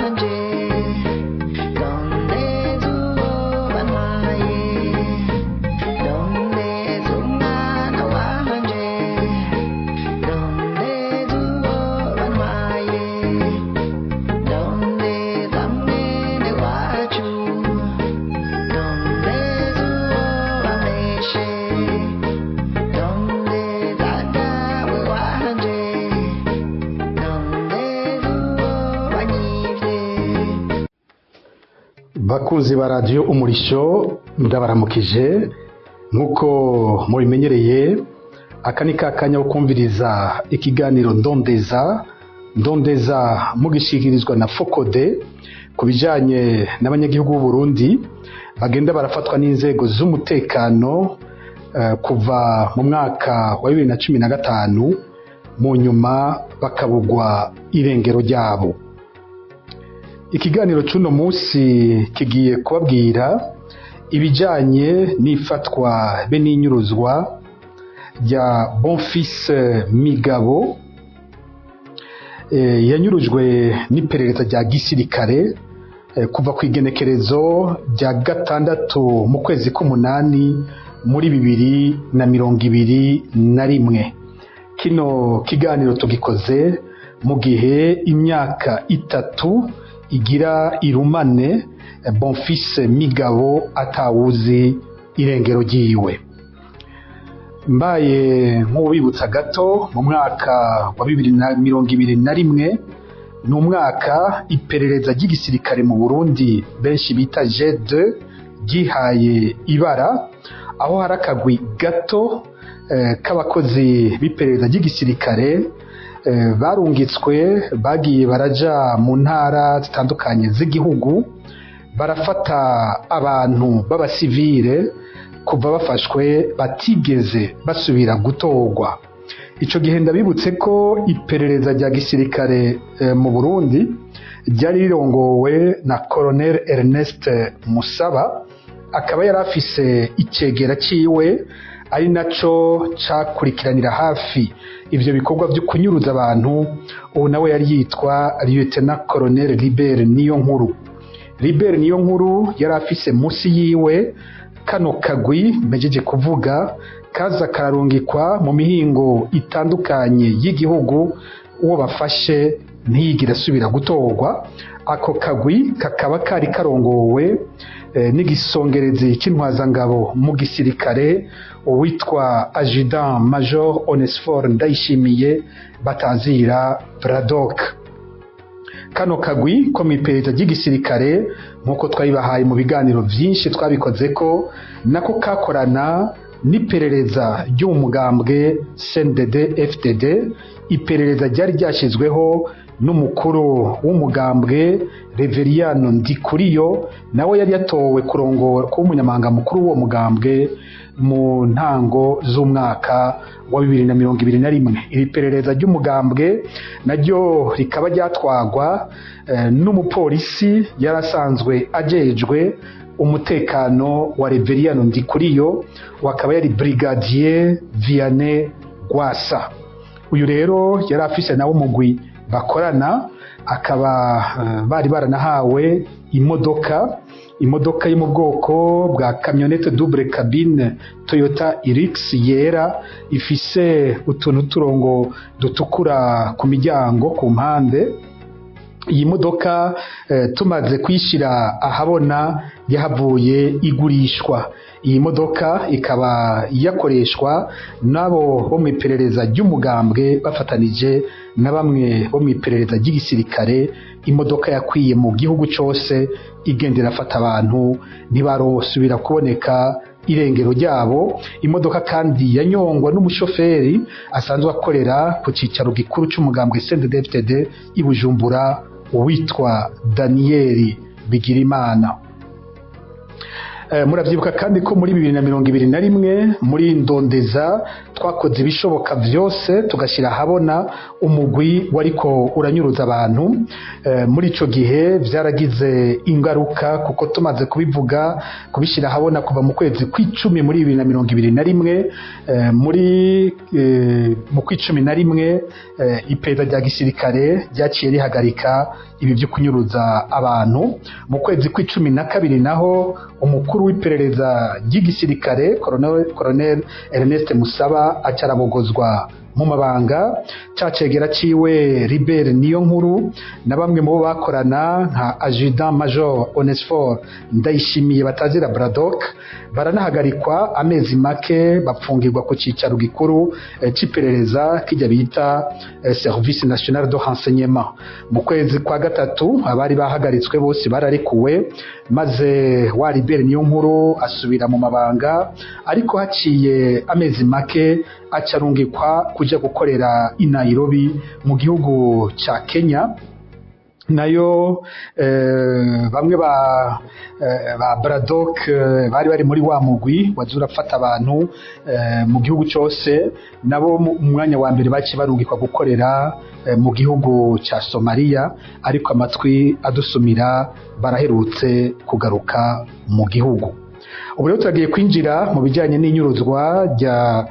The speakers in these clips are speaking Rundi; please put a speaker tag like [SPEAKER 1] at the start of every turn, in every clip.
[SPEAKER 1] Wanje, ndondeza uwo bantwaye, ndondeza umwana wanje, ndondeza uwo bantwaye, ndondeza mwene wacu, ndondeza uwo bameshe, ndondeza dawe wanje, ndondeza uwo banyivye.
[SPEAKER 2] Bakunzi ba Radiyo Umurisho, ndabaramukije. Nk'uko mubimenyereye, aka ni ka kanya ko kumviriza ikiganiro Ndondeza. Ndondeza mugishikirizwa na FOCODE ku bijanye n'abanyagihugu b'u Burundi bagenda barafatwa n'inzego z'umutekano kuva mu mwaka wa 2015, mu nyuma bakabugwa irengero ryabo. Ikiganiro c'uno munsi kigiye kubabwira ibijanye n'ifatwa be n'inyuruzwa rya Bonfils Migabo, yanyurujwe n'iperereza rya gisirikare kuva ku igenekerezo rya 6 mu kwezi k'umunani muri 2021. Kino kiganiro tugikoze mu gihe imyaka 3 igira irumane Bonfils Migabo atawuzi irengero ryiwe. Mbaye nk'uwibutsa gato, mu mwaka wa 2021 ni umwaka iperereza ry'igisirikare mu Burundi benshi bita G2 ryihaye ibara, aho hari akagwi gato k'abakozi b'iperereza ry'igisirikare barungitswe, bagiye baraja mu ntara zitandukanye z'igihugu, barafata abantu b'abasivile, kuva bafashwe batigeze basubira gutorwa. Ico gihe ndabibutse ko iperereza rya gisirikare mu Burundi ryari rirongowe na Colonel Ernest Musaba, akaba yari afise icegera ciwe ari naco cakurikiranira hafi ivyo bikorwa vyo kunyuruza abantu. Ubu nawe yari yitwa Lieutenant Colonel Libert Niyonkuru. Libert Niyonkuru yari afise musi yiwe kano kagwi mpejeje kuvuga, kaza kararungikwa mu mihingo itandukanye y'igihugu, uwo bafashe ntiyigire asubira gutorwa. Ako kagwi kakaba kari karongowe n'igisongerezi c'intwazangabo mu gisirikare, uwitwa Adjudant Major Onesphore Ndayishimiye batazira Braddock. Kano kagwi ko mw'iperereza ry'igisirikare, nk'uko twabibahaye mu biganiro vyinshi twabikoze, ko nako kakorana n'iperereza ry'umugambwe CNDD FDD, iperereza ryari ryashyizweho n'umukuru w'umugambwe Reveriyano Ndikuriyo, nawe yari yatowe kurongora kuba umunyamabanga mukuru w'uwo mugambwe mu ntango z'umwaka wa 2021. Iri perereza ry'umugambwe naryo rikaba ryatwagwa n'umupolisi yari asanzwe ajejwe umutekano wa Reveriyano Ndikuriyo, wakaba yari Brigadier Vianney Gwasa. Uyu rero yari afise nawe umugwi bakorana, akaba bari baranahawe imodoka yo mu bwoko bwa camionnette double cabine Toyota Hilux yera, ifise utuntu turongo dutukura ku miryango ku mpande. Iyi modoka tumaze kuyishyira ahabona yahavuye igurishwa. Iyi modoka ikaba yakoreshwa n'abo bo mu iperereza ry'umugambwe bafatanije na bamwe bo mu iperereza ry'igisirikare. Imodoka yakwiye mu gihugu cyose igenda irafata abantu, ntibarosubira kuboneka irengero ryabo. Imodoka kandi yanyongwa n'umushoferi asanzwe akorera ku cyicaro gikuru cy'umugambwe CNDD-FDD i Bujumbura, uwitwa Daniyeli Bigirimana. Muravyibuka kandi ko muri 2021 muri Ndondeza twakoze ibishoboka vyose tugashyira ahabona umugwi wariko uranyuruza abantu. Muri ico gihe vyaragize ingaruka, kuko tumaze kubivuga, kubishyira ahabona kuva mu kwezi kw'icumi muri 2021, muri mu kw'icumi na rimwe iperereza rya gisirikare ryaciye rihagarika ibi byo kunyuruza abantu. Mu kwezi kw'icumi na kabiri naho umukuru w'iperereza ry'igisirikare Colonel Ernest Musaba acarabogozwa mu mabanga, cacegera ciwe Libert niyo nkuru na bamwe mu bo bakorana nka Adjudant Major Onesphore Ndayishimiye batazira Braddock baranahagarikwa amezi make, bapfungirwa ku cicaro gikuru c'iperereza kijya bita Service National de Renseignement. Mu kwezi kwa gatatu abari bahagaritswe bose bararekuwe, maze wa Libert niyo nkuru asubira mu mabanga, ariko haciye amezi make acarungikwa kuja gukorera i Nairobi mu gihugu ca Kenya. Nayo bamwe ba Braddock bari muri wa mugwi waza urafata abantu mu gihugu cyose, nabo mu mwanya wa mbere baciye barungikwa gukorera mu gihugu ca Somalia, ariko amatwi adusumira baraherutse kugaruka mu gihugu. Ubu rero turagiye kwinjira mu bijyanye n'inyuruzwa rya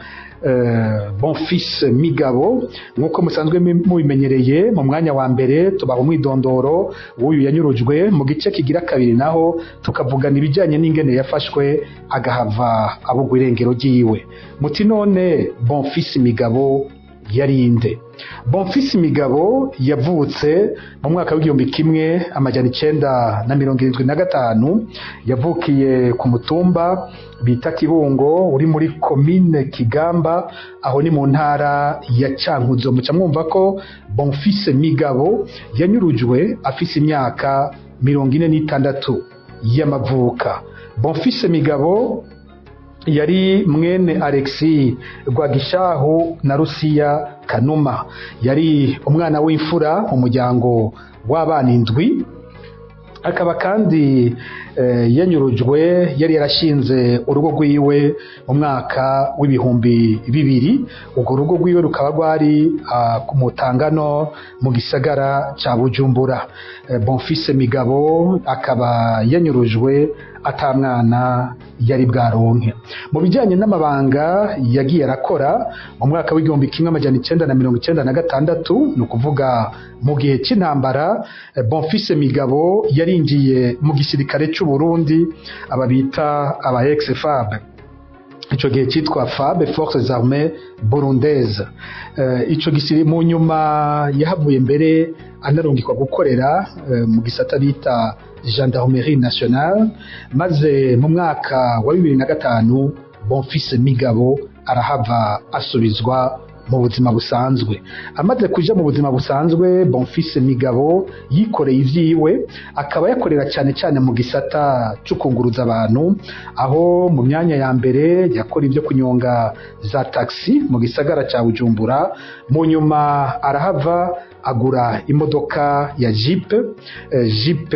[SPEAKER 2] Bonfils Migabo. Nk'uko musanzwe mubimenyereye, mu mwanya wa mbere tubaha umwidondoro w'uyu yanyurujwe, mu gice kigira kabiri naho tukavugana ibijyanye n'ingene yafashwe agahava abugwa irengero ryiwe. Muti none Bonfils Migabo yarinde? Bonfils Migabo yavutse mu mwaka w'1975, yavukiye ku mutumba bita Kibungo uri muri komine Kigamba, aho ni mu ntara ya Cankuzo. Muca mwumva ko Bonfils Migabo yanyurujwe afise imyaka 46 y'amavuka. Bonfils Migabo yari mwene Alexis Rwagishahu na Rusiya Kanuma, yari umwana w'imfura mu muryango w'abana indwi, akaba kandi yanyurujwe yari yarashinze urugo rwiwe mu mwaka w'2000. Urwo rugo rwiwe rukaba rwari ku Mutangano mu gisagara ca Bujumbura. Bonfils Migabo akaba yanyurujwe atamwana yari bwaronke. Mu bijyanye n'amabanga yagiye arakora, mu mwaka w'1996, ni ukuvuga mu gihe cy'intambara, Bonfils Migabo yarinjiye mu gisirikare cy'u Burundi, aba bita aba ex-FAB, ico gihe cyitwa FAB, Forces Armées Burundaises. Ico gisiri mu nyuma yahavuye mbere anarungikwa gukorera mu gisata bita Gendarmerie Nationale, maze mu mwaka wa 2005 Bonfils Migabo arahava asubizwa mu buzima busanzwe. Amaze kuja mu buzima busanzwe, Bonfils Migabo yikoreye ivyiwe, akaba yakorera cyane cyane mu gisata cyo kunguruza abantu, aho mu myanya ya mbere yakora ibyo kunyonga za taxi mu gisagara ca Bujumbura. Mu nyuma arahava agura imodoka ya Jeep, Jeep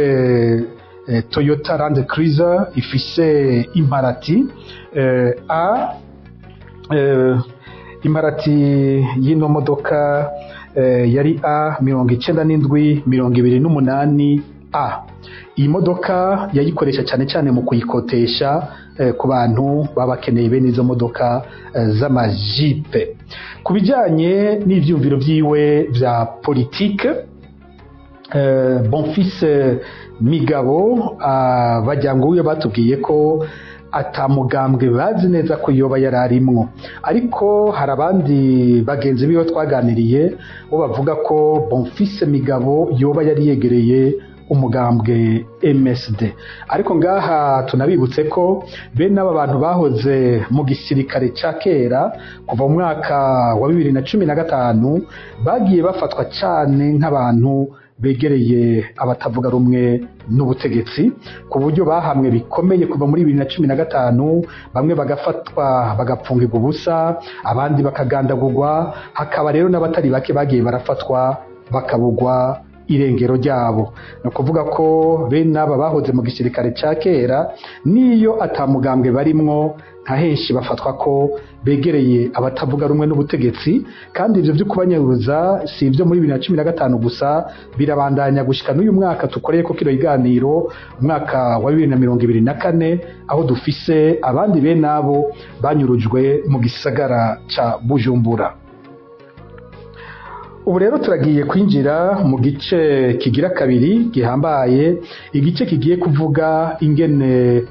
[SPEAKER 2] Toyota Land Cruiser ifise imparati A, imparati y'ino modoka yari A 97 28 A. Iyi modoka yayikoresha cyane cyane mu kuyikotesha ku bantu baba bakeneye bene izo modoka z'amajipe. Ku bijyanye n'ivyumviro vyiwe vya politike, Bonfils Migabo bajyango wiwe batubwiye ko atamugambwe bazi neza ko yoba yararimwo, ariko hari abandi bagenzi biwe twaganiriye bo bavuga ko Bonfils Migabo yoba yari yegereye umugambwe MSD. Ariko ngaha tunabibutse ko bene aba bantu bahoze mu gisirikare ca kera kuva mu mwaka wa 2015 bagiye bafatwa cane nk'abantu begereye abatavuga rumwe n'ubutegetsi, ku buryo bahamwe bikomeye kuva muri 2015, bamwe bagafatwa bagapfungirwa ubusa, abandi bakagandagurwa, hakaba rero n'abatari bake bagiye barafatwa bakabugwa irengero ryabo. Ni ukuvuga ko bene aba bahoze mu gisirikare ca kera, niyo atamugambwe barimwo, nka henshi bafatwa ko begereye abatavuga rumwe n'ubutegetsi. Kandi ivyo vyo kubanyaruza si ivyo muri 2015 gusa, birabandanya gushika n'uyu mwaka tukoreye ko kino kiganiro, umwaka wa 2024, aho dufise abandi bene abo banyurujwe mu gisagara ca Bujumbura. Ubu rero turagiye kwinjira mu gice kigira kabiri gihambaye, igice kigiye kuvuga ingene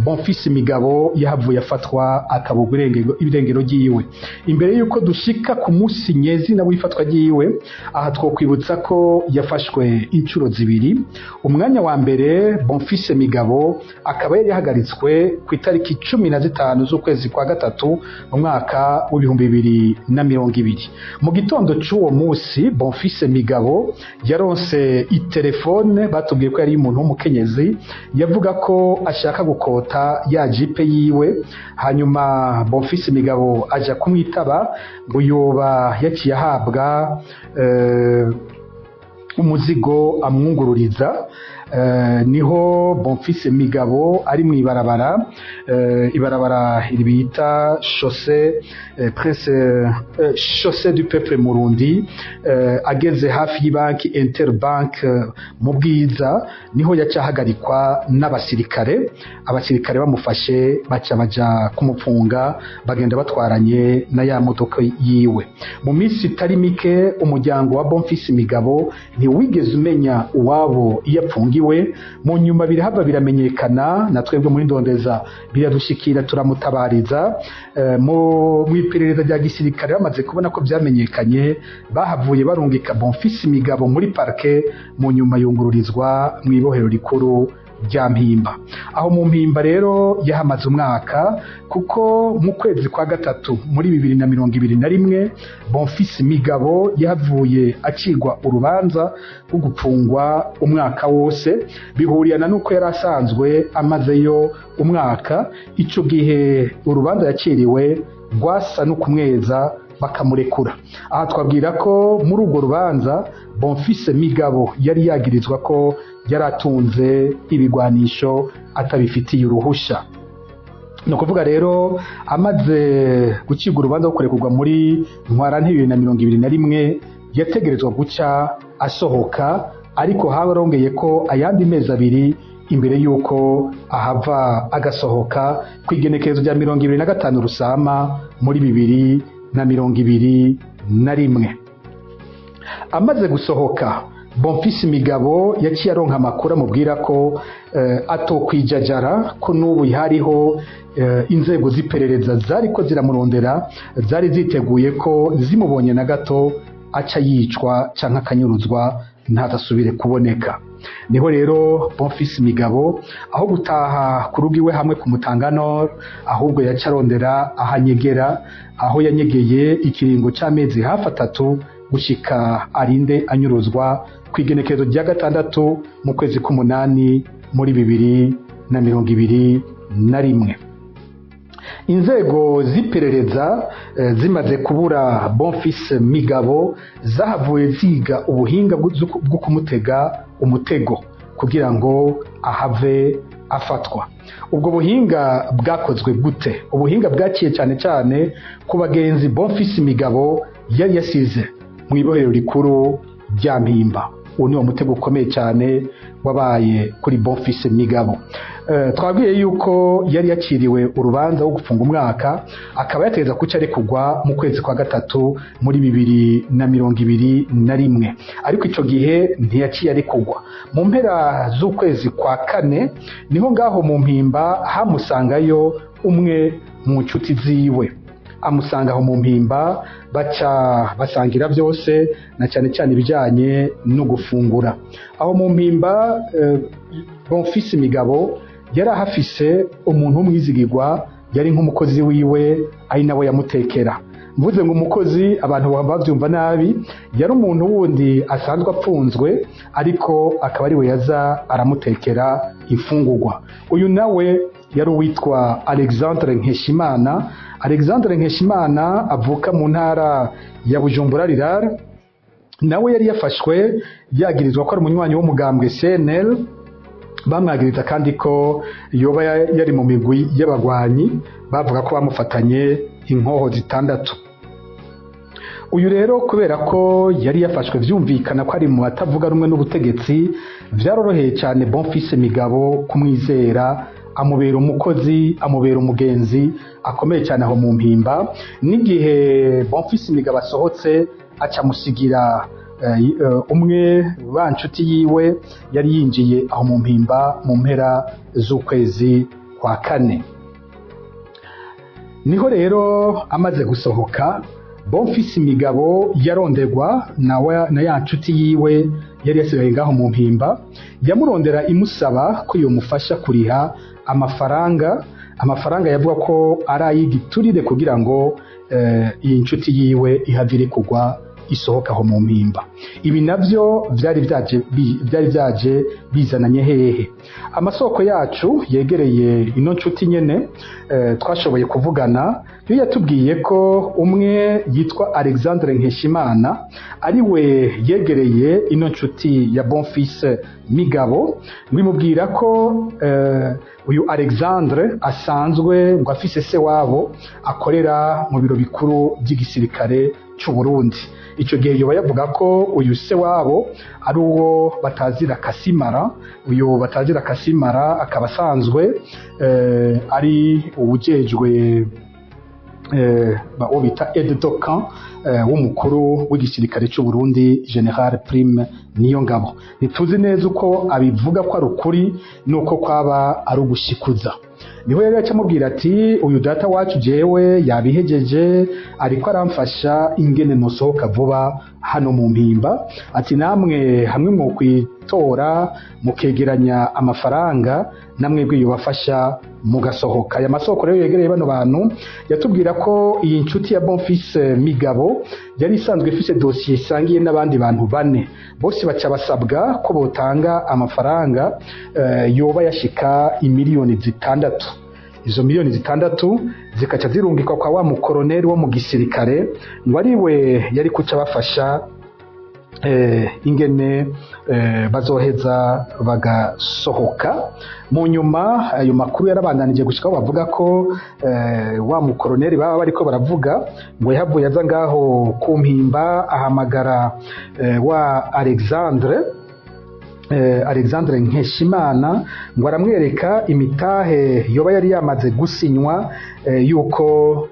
[SPEAKER 2] Bonfils Migabo yahavuye afatwa akabugwa irengero ryiwe. Imbere yuko dushika ku munsi nyezina w'ifatwa ryiwe, aha twokwibutsa ko yafashwe inshuro zibiri. Umwanya wa mbere, Bonfils Migabo akaba yari yahagaritswe ku itariki 15 z'ukwezi kwa gatatu mu mwaka w'2020. Mu gitondo c'uwo munsi, Bonfils Migabo yaronse itelefone, batubwiye ko yari umuntu w'umukenyezi, yavuga ko ashaka gukota ya jipe yiwe. Hanyuma Bonfils Migabo aja kumwitaba, ngo yoba yaciye ahabwa umuzigo amwungururiza. Niho Bonfils Migabo ari mu ibarabara, ibarabara bita chaussée Prince, chaussée du Peuple Murundi, ageze hafi y'ibanki Interbank mu Bwiza, niho yaca ahagarikwa n'abasirikare. Abasirikare bamufashe baca baja kumupfunga, bagenda batwaranye na ya modoka yiwe. Mu minsi itari mike, umuryango wa Bonfils Migabo ntiwigeze umenya uwabo iyo apfungiwe. Mu nyuma birahava biramenyekana, na twebwe muri Ndondeza biradushikira, turamutabariza. Mu iperereza rya gisirikare bamaze kubona ko vyamenyekanye, bahavuye barungika Bonfils Migabo muri parke, mu nyuma yungururizwa mu ibohero rikuru rya Mpimba. Aho mu Mpimba rero yahamaze umwaka, kuko mu kwezi kwa gatatu muri 2021 Bonfils Migabo yahavuye acigwa urubanza rwo gupfungwa umwaka wose, bihuriyana n'uko yari asanzwe amazeyo umwaka. Ico gihe urubanza yaciriwe rwasa no kumweza bakamurekura. Aha twabwira ko muri urwo rubanza Bonfils Migabo yari yagirizwa ko yari atunze ibigwanisho atabifitiye uruhusha. Ni ukuvuga rero, amaze gucibwa urubanza rwo kurekurwa muri Ntwarante 2021, yategerezwa guca asohoka, ariko harongeye ko ayandi mezi 2 imbere y'uko ahava agasohoka, ku igenekerezo rya 25 Rusama muri 2021. Amaze gusohoka, Bonfils Migabo yaciye aronka amakuru amubwira ko atokwijajara, ko n'ubu hariho inzego z'iperereza zariko ziramurondera, zari ziteguye ko zimubonye na gato aca yicwa canke akanyuruzwa ntazasubire kuboneka. Niho rero Bonfils Migabo, aho gutaha ku rugo iwe hamwe ku Mutanga Nord, ahubwo yaca arondera ahanyegera, aho yanyegeye ikiringo c'amezi hafi 3 gushika arinde anyuruzwa ku igenekerezo rya 6 mu kwezi k'umunani muri 2021. Inzego z'iperereza zimaze kubura Bonfils Migabo, zahavuye ziga ubuhinga bwo kumutega umutego kugira ngo ahave afatwa. Ubwo buhinga bwakozwe gute? Ubuhinga bwaciye cyane cyane ku bagenzi Bonfils Migabo yari yasize mu ibohero rikuru rya Mpimba. Uwo ni wo mutego ukomeye cyane wabaye kuri Bonfils Migabo. Twabwiye yuko yari yakiriwe urubanza wo gufunga umwaka, akaba yategeza kuca arekurwa mu kwezi kwa gatatu muri 2021, ariko ico gihe ntiyaciye arekurwa. Mu mpera z'ukwezi kwa kane niho ngaho mu Mpimba hamusangayo umwe mu nshuti ziwe, amusanga aho mu Mpimba, baca basangira byose, na cyane cyane ibijyanye no gufungura. Aho mu Mpimba, Bonfils Migabo yari ahafise umuntu w'umwizigirwa, yari nk'umukozi wiwe, ari nawe yamutekera. Mvuze ngo umukozi, abantu bavyumva nabi. Yari umuntu wundi asanzwe apfunzwe, ariko akaba ari we yaza aramutekera imfungurwa. Uyu nawe yari uwitwa Alexandre Nkeshimana. Alexandre Nkeshimana avuka mu ntara ya Bujumbura Rirare, nawe yari yafashwe yagirizwa ko ari umunywanyi w'umugambwe CNL. Bamwagiriza kandi ko yoba yari mu migwi y'abagwanyi, bavuga ko bamufatanye inkoho 6. Uyu rero, kubera ko yari yafashwe vyumvikana ko ari mu batavuga rumwe n'ubutegetsi, vyaroroheye cyane Bonfils Migabo kumwizera, amubera umukozi, amubera umugenzi akomeye cyane aho mu Mpimba. N'igihe Bonfils Migabo asohotse, Acamusigira umwe ba nshuti yiwe yari yinjiye aho mu Mpimba mu mpera z'ukwezi kwa kane. Niho rero amaze gusohoka, Bonfils Migabo yarondegwa na ya nshuti yiwe yari yasigaye ngaho mu Mpimba. Yamurondera imusaba ko yomufasha kuriha amafaranga yavuga ko ari ay'igiturire, kugira ngo iyi nshuti yiwe ihavire kugwa isohoka aho mu Mpimba. Ibi navyo vyari vyaje bizananye hehe? Amasoko yacu yegereye ino nshuti nyene twashoboye kuvugana, yo yatubwiye ko umwe yitwa Alexandre Nkeshimana ari we yegereye ino nshuti ya Bonfils Migabo, ngo imubwira ko uyu Alexandre asanzwe ngo afise se wabo akorera mu biro bikuru by'igisirikare cy'u Burundi. Icyo gihe yoba yavuga ko uyu se wabo ari uwo batazira Kasimara. Uyu batazira Kasimara akaba asanzwe ari uwujejwe uwo bita aide de camp w'umukuru w'igisirikare cy'u Burundi, General Prime Niyongabo. Ntituzi neza uko abivuga ko ari ukuri nuko kwaba ari ugushikuza. Niho rero yacamubwira ati: "Uyu data wacu jewe yabihejeje, ariko aramfasha ingene nosohoka vuba hano mu Mpimba." Ati: "Namwe hamwe mukwitora mukegeranya amafaranga, namwe yobafasha mugasohoka." Aya masoko rero yegereye bano bantu yatubwira ko iyi nshuti ya Bonfils Migabo yari isanzwe ifise dosiye isangiye n'abandi bantu bane, bose baca basabwa ko botanga amafaranga yoba yashika imiliyoni 6. Izo miliyoni 6 zikaca zirungikwa kwa wa mukoroneri wo mu gisirikare, ngo ari we yari kuca bafasha ingene bazoheza bagasohoka. Mu nyuma ayo makuru yarabandanije gushika aho bavuga ko wa mukoroneri baba bariko baravuga ngo yahavuye aza ngaho ku Mpimba, ahamagara wa Alexandre Nkeshimana, ngo aramwereka imitahe yoba yari yamaze gusinywa yuko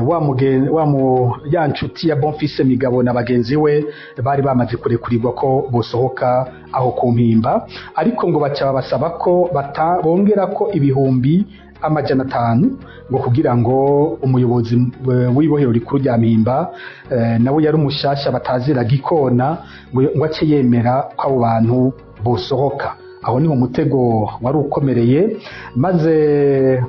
[SPEAKER 2] wa mugen, wa mu ya nshuti ya Bonfils Migabo na bagenzi we bari bamaze kurekurirwa ko bosohoka aho ku Mpimba. Ariko ngo baca babasaba ko bongera ko 500,000, ngo kugira ngo umuyobozi w'ibohero rikuru rya Mpimba, nawe yari umushasha batazira Gikona, ngo ace yemera ko abo bantu bosohoka. Aho niho umutego wari ukomereye, maze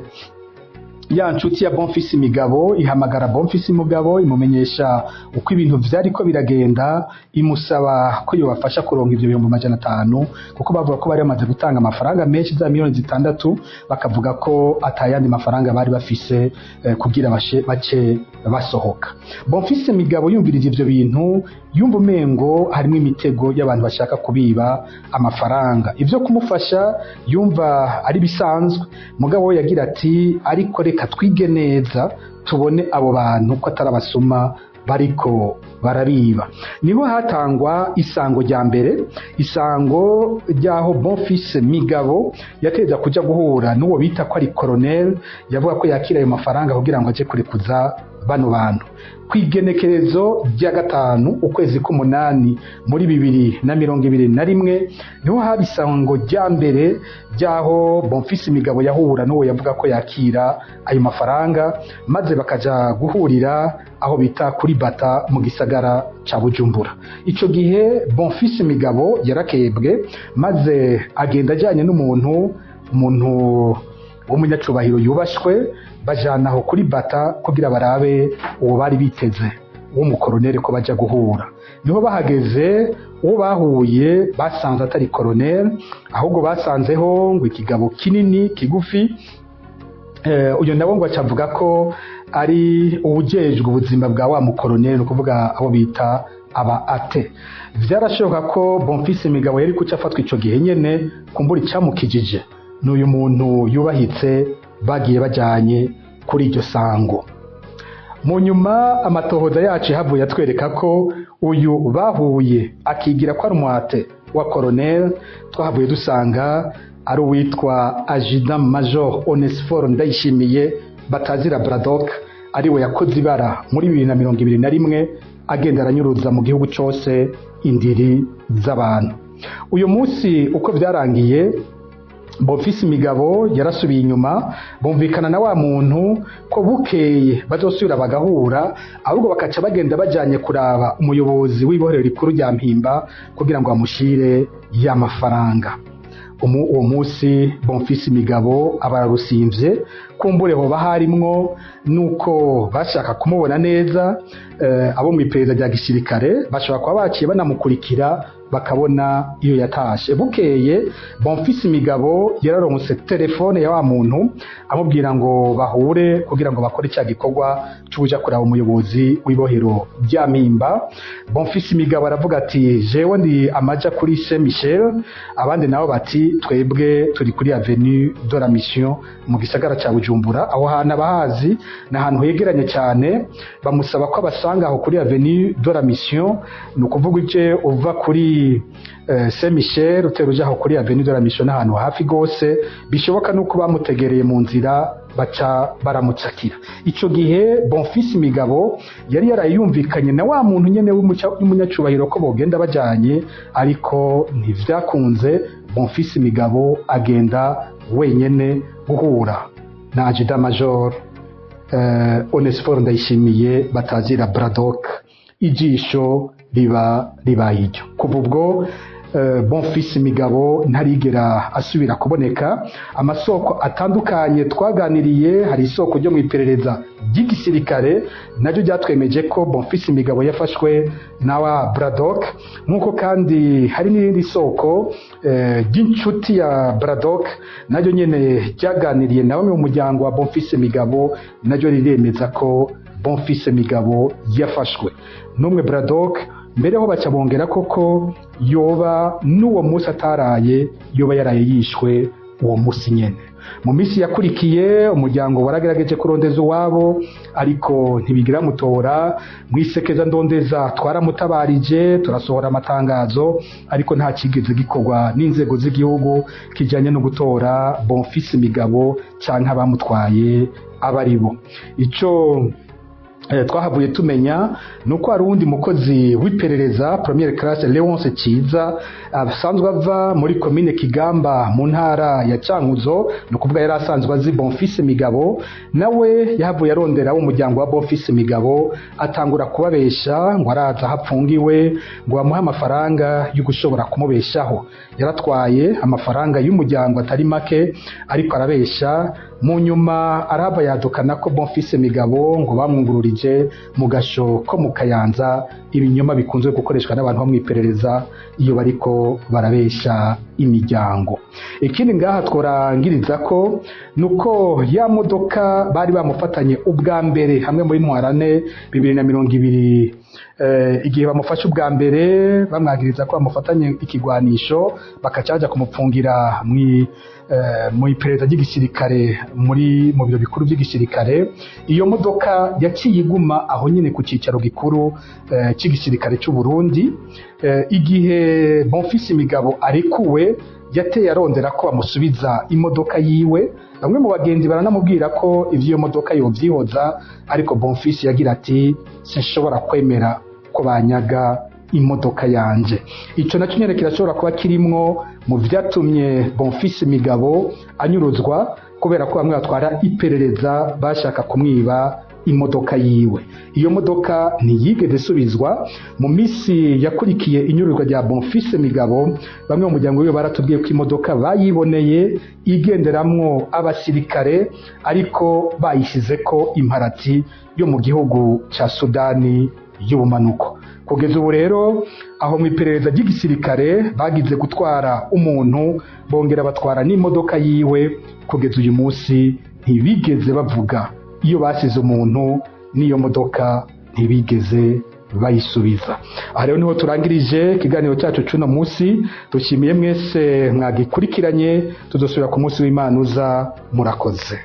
[SPEAKER 2] ya nshuti ya Bonfils Migabo ihamagara Bonfils Mugabo, imumenyesha uko ibintu vyariko biragenda, imusaba ko yobafasha kuronka ivyo 500,000, kuko bavuga ko bari bamaze gutanga amafaranga menshi, za miliyoni 6, bakavuga ko atayandi mafaranga bari bafise kugira bace basohoka. Bonfils Migabo yumvirije ivyo bintu, yumva umengo harimo imitego y'abantu bashaka kubiba amafaranga. Ivyo kumufasha yumva ari bisanzwe, mugabo we yagira ati: "Ariko reka twige neza tubone abo bantu ko atari abasuma bariko barabiba." Niho hatangwa isango rya mbere, isango ry'aho Bonfils Migabo yateza kuja guhura n'uwo bita ko ari colonel yavuga ko yakira ayo mafaranga kugira ngo aje kurekuza bano bantu. Kw'igenekerezo rya 5 ukwezi k'umunani muri 2021, niho haba isango rya mbere ry'aho Bonfils Migabo yahura n'uwo yavuga ko yakira ayo mafaranga, maze bakaja guhurira aho bita kuri Bata mu gisagara ca Bujumbura. Ico gihe Bonfils Migabo yarakebwe, maze agenda ajanye n'umuntu, umuntu w'umunyacubahiro yubashwe, bajana aho kuri Bata kugira barabe uwo bari biteze w'umukoroneri ko baja guhura. Niho bahageze, uwo bahuye basanze atari koroneri, ahubwo basanzeho ngo ikigabo kinini kigufi. Uyu nawe ngo acavuga ko ari uwujejwe ubuzima bwa wa mukoroneri, ni ukuvuga abo bita aba ate. Vyarashoboka ko Bonfils Migabo yari kuca afatwa ico gihe nyene, kumbura icamukijije ni uyu muntu yubahitse bagiye bajanye kuri iryo sango. Mu nyuma amatohoza yacu yahavuye atwereka ko uyu bahuye akigira ko ari umwate wa koroneri, twahavuye dusanga ari uwitwa Adjudant Major Onesphore Ndayishimiye batazira Braddock, ariwe yakoze ibara muri 2021. agenda aranyuruza mu gihugu cose indiri z'abantu. Uyu munsi uko vyarangiye, Bonfils Migabo yarasubiye inyuma, bumvikana na wa muntu ko bukeye bazosubira bagahura, ahubwo bakaca bagenda bajanye kuraba umuyobozi w'ibohero rikuru rya Mpimba kugira ngo amushire ya mafaranga. Uwo munsi Bonfils Migabo abararusimvye, kumbure hoba harimwo nuko bashaka kumubona neza. Abo mu iperereza rya gisirikare bashobora kuba baciye banamukurikira bakabona iyo yatashe. Bukeye Bonfils Migabo yararonse telefone ya wa muntu amubwira ngo bahure kugira ngo bakore cya gikorwa c'ukuja kuraba umuyobozi w'ibohero rya Mpimba. Bonfils Migabo aravuga ati jewe ndi amaja kuri Saint Michel, abandi nabo bati twebwe turi kuri Avenue de la Mission mu gisagara ca Bujumbura. Aho hantu abahazi ni ahantu hegeranye cyane. Bamusaba ko abasanga aho kuri Avenue de la Mission, ni ukuvuga uje uva kuri Saint Michel utera uja aho kuri Avenue de la Mission, n'ahantu hafi gose. Bishoboka nuko bamutegereye mu nzira baca baramucakira. Ico gihe Bonfils Migabo yari yarayumvikanye na wa muntu nyene w'umunyacubahiro ko bogenda bajanye, ariko ntivyakunze. Bonfils Migabo agenda wenyene guhura na Adjudant Major Onesphore Ndayishimiye batazira Braddock. Ijisho riba ribaye iryo. Kuva ubwo Bonfils Migabo ntarigera asubira kuboneka. Amasoko atandukanye twaganiriye, hari isoko ryo mu iperereza ry'igisirikare naryo ryatwemeje ko Bonfils Migabo yafashwe na wa Braddock, nk'uko kandi hari n'irindi soko ry'inshuti ya Braddock naryo nyene ryaganiriye na bamwe mu muryango wa Bonfils Migabo, naryo riremeza ko Bonfils Migabo yafashwe n'umwe Braddock. Mbere ho baca bongera koko yoba n'uwo munsi ataraye, yoba yaraye yishwe uwo munsi nyene. Mu minsi yakurikiye umuryango waragerageje kurondeza uwabo, ariko ntibigira mutora. Mwisekeza ndondeza twaramutabarije, turasohora amatangazo, ariko nta kigeze gikorwa n'inzego z'igihugu kijanye no gutora Bonfils Migabo canke abamutwaye abaribo. Ico twahavuye tumenya nuko hari uwundi mukozi w'iperereza première classe Leonce Ciza asanzwe ava muri commune Kigamba mu ntara ya Cankuzo, ni ukuvuga yari asanzwe azi Bonfils Migabo, nawe yahavuye arondera umuryango wa Bonfils Migabo, atangura kubabesha ngo araza hapfungiwe ngo bamuhe amafaranga yo gushobora kumubeshaho. Yaratwaye amafaranga y'umuryango atari make, ariko arabesha. Mu nyuma araba yadukana ko Bonfils Migabo ngo bamwungururije mu gasho ko mu Kayanza, ibinyoma bikunzwe gukoreshwa n'abantu bo mw'iperereza iyo bariko barabesha imiryango. Ikindi ngaha tworangiriza ko nuko ya modoka bari bamufatanye ubwa mbere hamwe muri Ntwarane 2020, igihe bamufashe ubwa mbere bamwagiriza ko bamufatanye ikigwanisho, bakacaja kumupfungira mu iperereza ry'igisirikare muri mu biro bikuru by'igisirikare, iyo modoka yaciye iguma aho nyine ku cicaro gikuru cy'igisirikare cy'u Burundi. Igihe Bonfils Migabo arekuwe, yateye arondera ko bamusubiza imodoka yiwe. Bamwe mu bagenzi baranamubwira ko ivy'iyo modoka yovyihoza, ariko Bonfils yagira ati sinshobora kwemera ko banyaga imodoka yanje. Ico nacyo nyene kirashobora kuba kirimwo mu vyatumye Bonfils Migabo anyuruzwa, kubera ko bamwe batwara iperereza bashaka kumwiba imodoka yiwe. Iyo modoka ntiyigeze isubizwa. Mu misi yakurikiye inyuruzwa rya Bonfils Migabo, bamwe mu muryango wiwe baratubwiye ko imodoka bayiboneye igenderamwo abasirikare, ariko bayishizeko imparati yo mu gihugu ca Sudani y'ubumanuko. Kugeza ubu rero aho mu iperereza ry'igisirikare bagize gutwara umuntu bongera batwara n'imodoka yiwe, kugeza uyu munsi ntibigeze bavuga iyo basize umuntu n'iyo modoka, ntibigeze bayisubiza. Aha rero niho turangirije ikiganiro cyacu c'uno munsi. Dushimiye mwese mwagikurikiranye, tuzosubira ku munsi w'Imana uza. Murakoze.